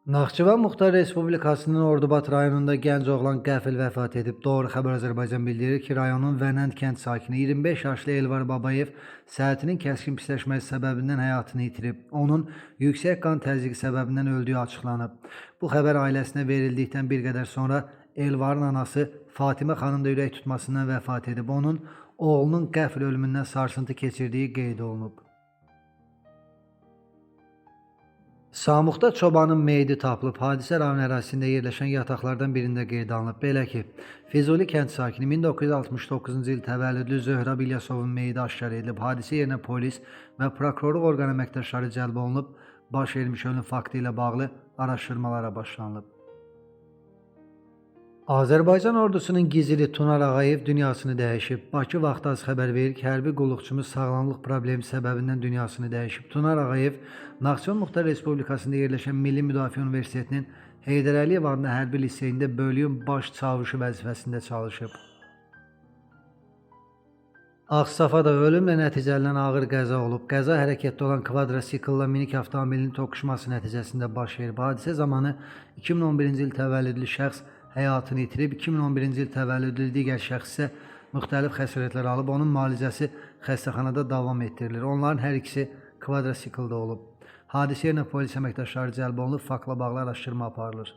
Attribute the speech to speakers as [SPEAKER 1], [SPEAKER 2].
[SPEAKER 1] Naxçıvan Muxtar Respublikasının Ordubad rayonunda gənc oğlan qəfil vəfat edib. Doğru Xəbər Azərbaycan bildirir ki, rayonun Vənənd kənd sakini 25 yaşlı Elvar Babayev səhhətinin kəskin pisləşməsi səbəbindən həyatını itirib. Onun yüksək qan təzyiqi səbəbindən öldüyü açıqlanıb. Bu xəbər ailəsinə verildikdən bir qədər sonra Elvarın anası Fatimə xanım da ürək tutmasından vəfat edib. Onun oğlunun qəfil ölümündən sarsıntı keçirdiyi qeyd olunub. Samuxda çobanın meyidi tapılıb. Hadisə rayon ərazisində yerləşən yataqlardan birində qeydə alınıb. Belə ki, Füzuli kənd sakini 1969-cu il təvəllüdlü Zöhrab İlyasovun meyidi aşkar edilib. Hadisə yerinə polis və prokurorluq orqanı əməkdaşları cəlb olunub. Baş vermiş ölüm faktı ilə bağlı araşdırmalara başlanılıb. Azərbaycan ordusunun gizili Tunar Ağayev dünyasını dəyişib. Bakı Vaxtı az xəbər verir ki, hərbi qulluqçumuz sağlamlıq problemi səbəbindən dünyasını dəyişib. Tunar Ağayev Naxçıvan Muxtar Respublikasında yerləşən Milli Müdafiə Universitetinin Heydər Əliyev adına hərbi liseyində bölüyün baş çavuşu vəzifəsində çalışıb. Ağstafada ölümlə nəticələnən ağır qəza olub. Qəza hərəkətdə olan kvadrosiklla minik avtomobilinin toqquşması nəticəsində baş verib. Hadisə zamanı 2011-ci il təvəllüdlü şəxs həyatını itirib. 2011-ci il təvəllüdlü digər şəxs isə müxtəlif xəsarətlər alıb. Onun müalicəsi xəstəxanada davam etdirilir. Onların hər ikisi kvadrosikldə olub. Hadisə yerinə polis əməkdaşları cəlb olunub, faktla bağlı araşdırma aparılır.